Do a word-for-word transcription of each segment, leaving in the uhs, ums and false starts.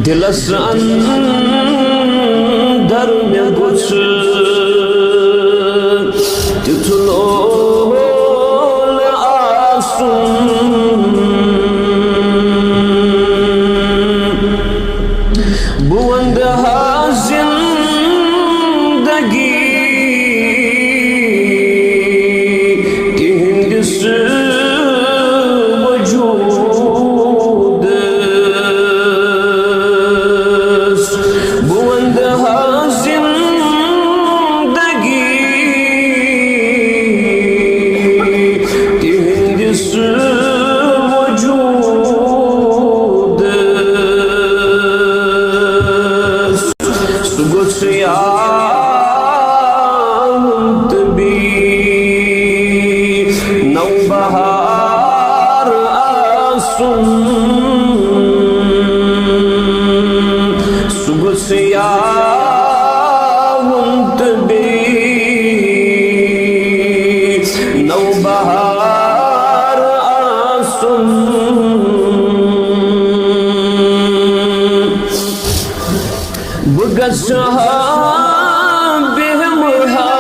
دِلس اندر مےٚ گوٚژھ تیُتھ لول آسُن۔ بہٕ ونٛدٕ ہا زندگی تِہنٛدِس وجودس۔ بہٕ ونٛدٕ ہا زندگی تِہنٛدِس وجودس۔ سُہ گوٚژھ یاوُن تہٕ بیٚیہِ نوبہار آسُن۔ سُہ گوٚژھ یاوُن تہٕ بیٚیہِ نوبہار آسُن۔ بہٕ گژھٕ ہا بیٚہمہٕ ہا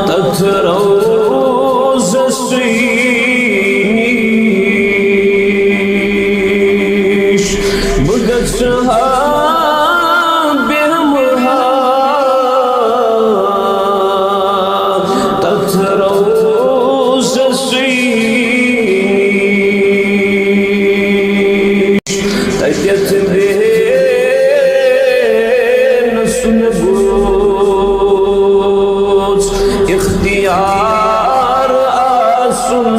تتھ روزسٕے نِش۔ بہٕ گژھٕ ہا بیٚہمہٕ ہا تتھ روزسٕے نِش۔ تتٮ۪تھ بیٚہنس مےٚ گوٚژھ اختیار آسُن۔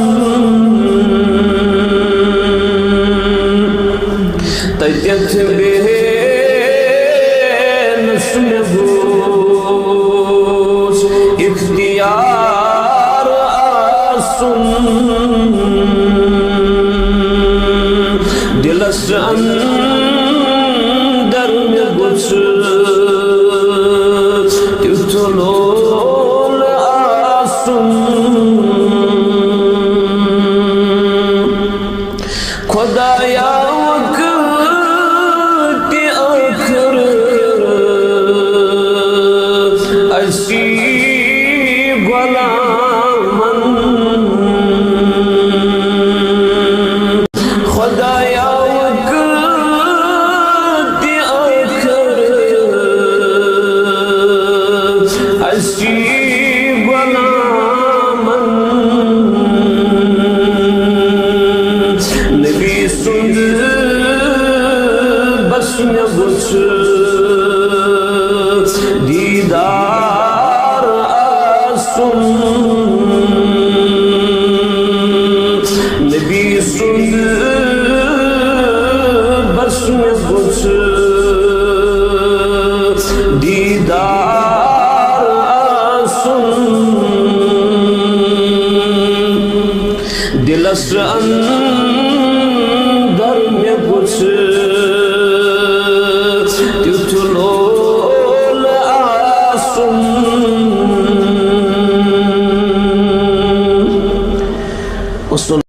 تتٮ۪تھ بیٚہنس مےٚ گوٚژھ اختیار آسُن۔ دِلس اندر مےٚ گوٚژھ تیُتھ لول آسُن۔ خۄدایا وقتِ ٲخرٕ اسی غلامن۔ خۄدایا وقتِ ٲخرٕ اسی غلامن۔ نبی سُنٛد بس مےٚ گوٚژھ دیٖدار آسُن۔ نبی سُنٛد بس مےٚ گوٚژھ دیٖدار آسُن۔ دِلس اندر